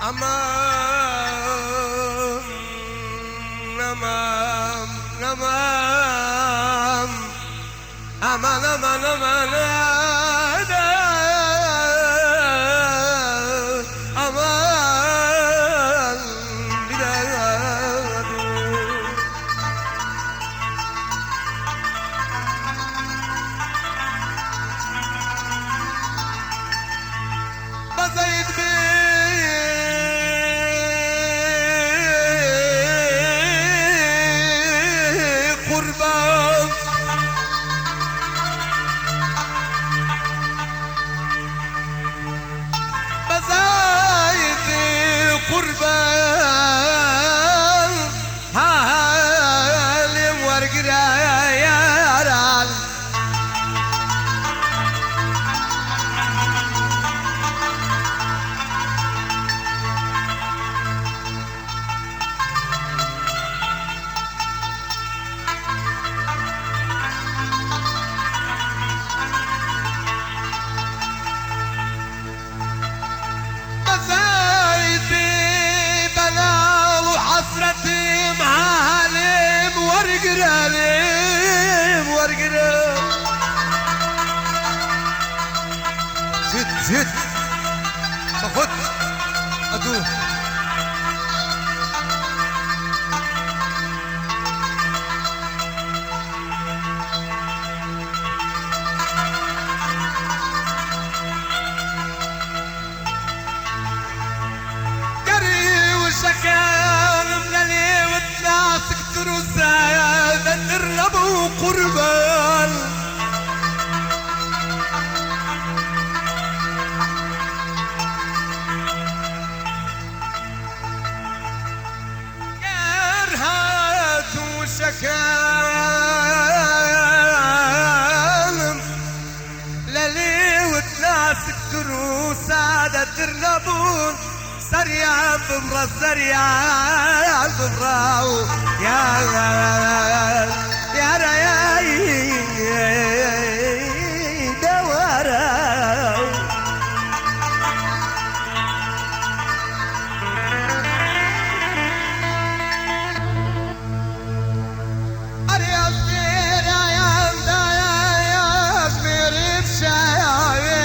ئەمان ئەمان ئەمان ئەمان ئەمان ئەمان ئەمان بیرادو. بەزەیت بێ قوربان، بەزەیت بێ قوربان، هالێم وەرگرە یاران. بەزەیت بێ بەلاڵ و حەسرەتیم، هالێم وەرگرە، لێم وەرگرە. زید زید بەخۆت ئەدوو. گەری وشەکانم لە لێوت ناسکتر و زادەتر نەبوو قوربان. گەر هات وشەکانم لە لێوت ناسکتر و سادەتر نەبوون، سەریان ببڕە، سەریان ببڕە و یا یارە دەوارە. ئەرێ ئەستێرایان دایە ئەژمێرم شایاوێ،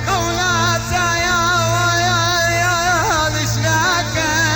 خەولا چایاوەیانیش ناکەم.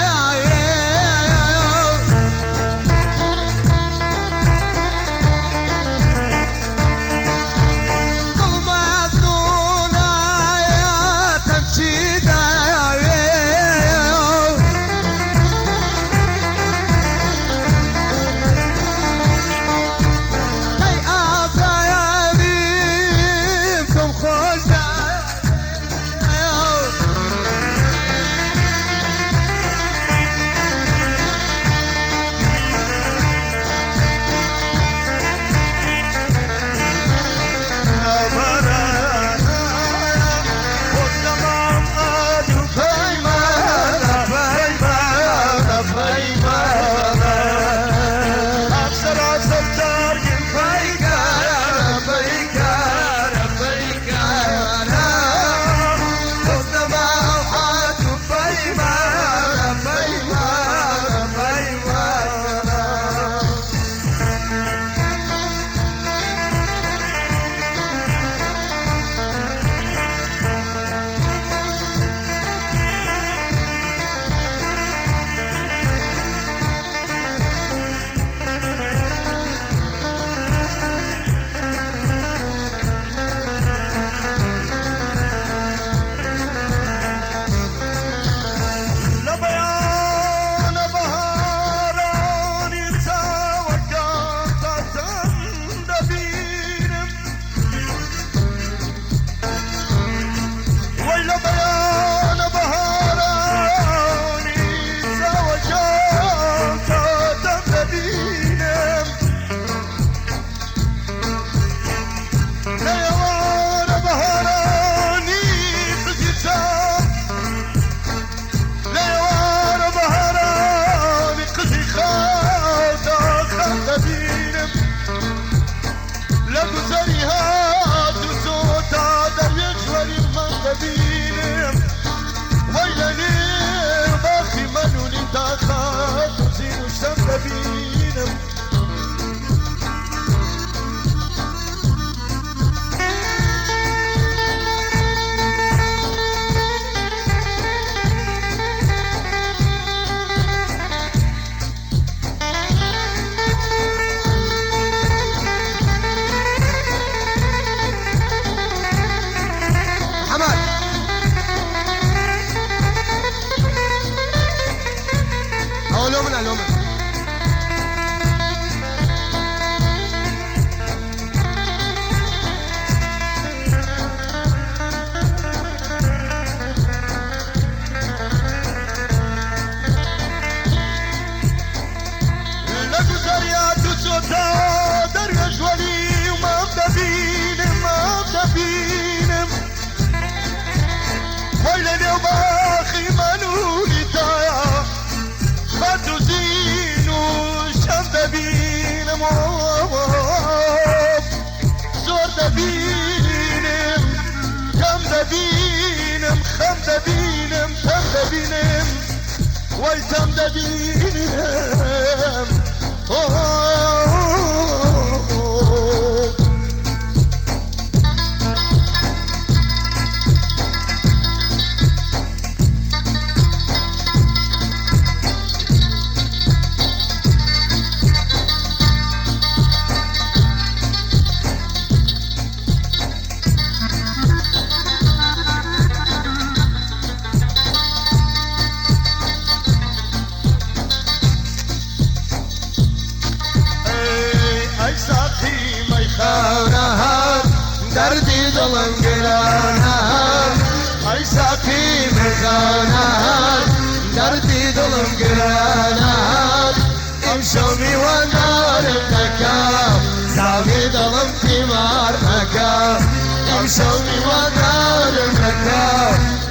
گوزەری هات و چۆتا دەروێش وەری من دەبینم، وەی لە نێو باخی مەلوولی تا خات و زین و شەم دەبینم. محمد ئەوە لۆ منە لۆ من. لە گوزەریات و چۆتا دەروێش وەلی و مام دەبینم، مام دەبینم، وەی لە نێو باخی مەلوولی تا خەت و زین و شەم دەبینم، زۆر دەبینم، کەم دەبینم، خەم دەبینم، تەم دەبینم، وەی تەم دەبینم. ئەی ساقی مەیخانەهات، دەردی دڵم گرانەهات، ئەی ساقی مەیخانەهات، دەردی دڵم گرانەهات، ئەمشەو میواندارم دەکا، زامی دڵم تیمار ئەکا، ئەمشەو میواندارم دەکا،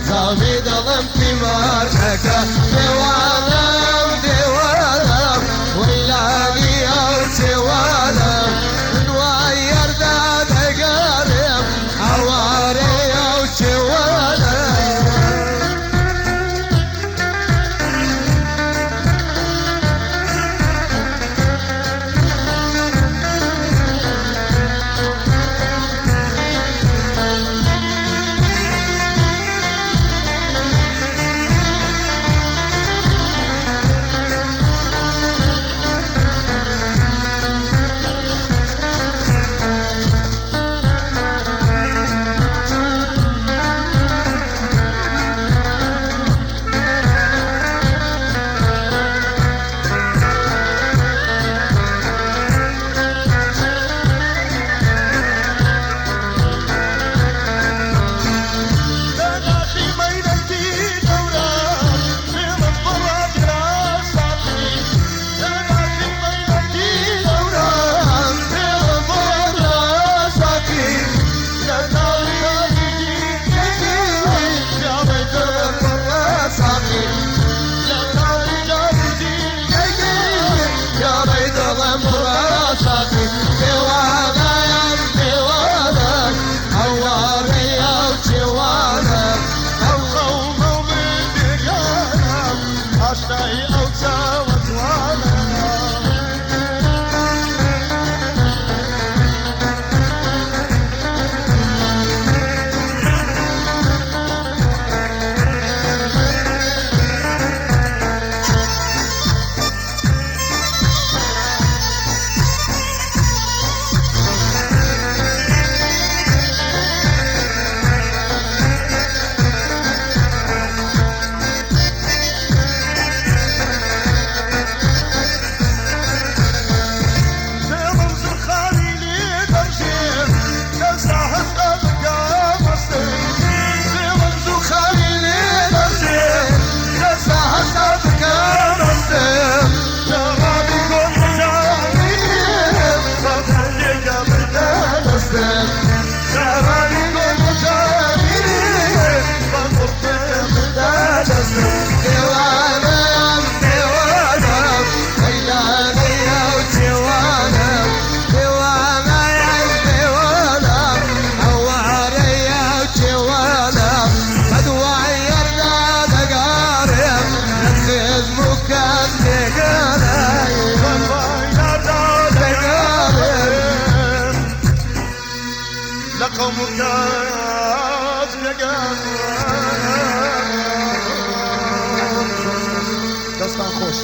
زامی دڵم تیمار ئەکا. دێوانم دێوانم وەیلانی ئەو چێوانم، من وای یەردا دەگەڕێم ئاوارەی ئەو چێوانم. لە ناخی مەینەتی دەوران پێمم بڕە ساقی، لە ناخی مەینەتی دەوران پێمم بڕە ساقی، لە ناوی پیاڵەی دڵم بڕە ساقی، لە ناوی جاویدی پیاڵەی دڵم بڕە ساقی. دێوانەم دێوانم ئەوارەی ئەو چێوانم، ئەو خەومە و من بێگانم ئاشنای ئەو چاوە جوانە. دڵم زرخانی لێ دەڕژێ، دەسا هەستا بکە مەستم، دڵم زووخانی لێ دەڕژێ، دەسا هەستا بکە مەستم، شەرابی گوڵ جامی بەخەندێکە بردە دەستم، شەرابی گوڵ جامی بەخەندێکە بردە دەستم. دێوانم دێوانم وەیلانەی ئەو چێوانم، دێوانەم دێوانم. قەوم و کاس بێگانە. دەستان خۆش.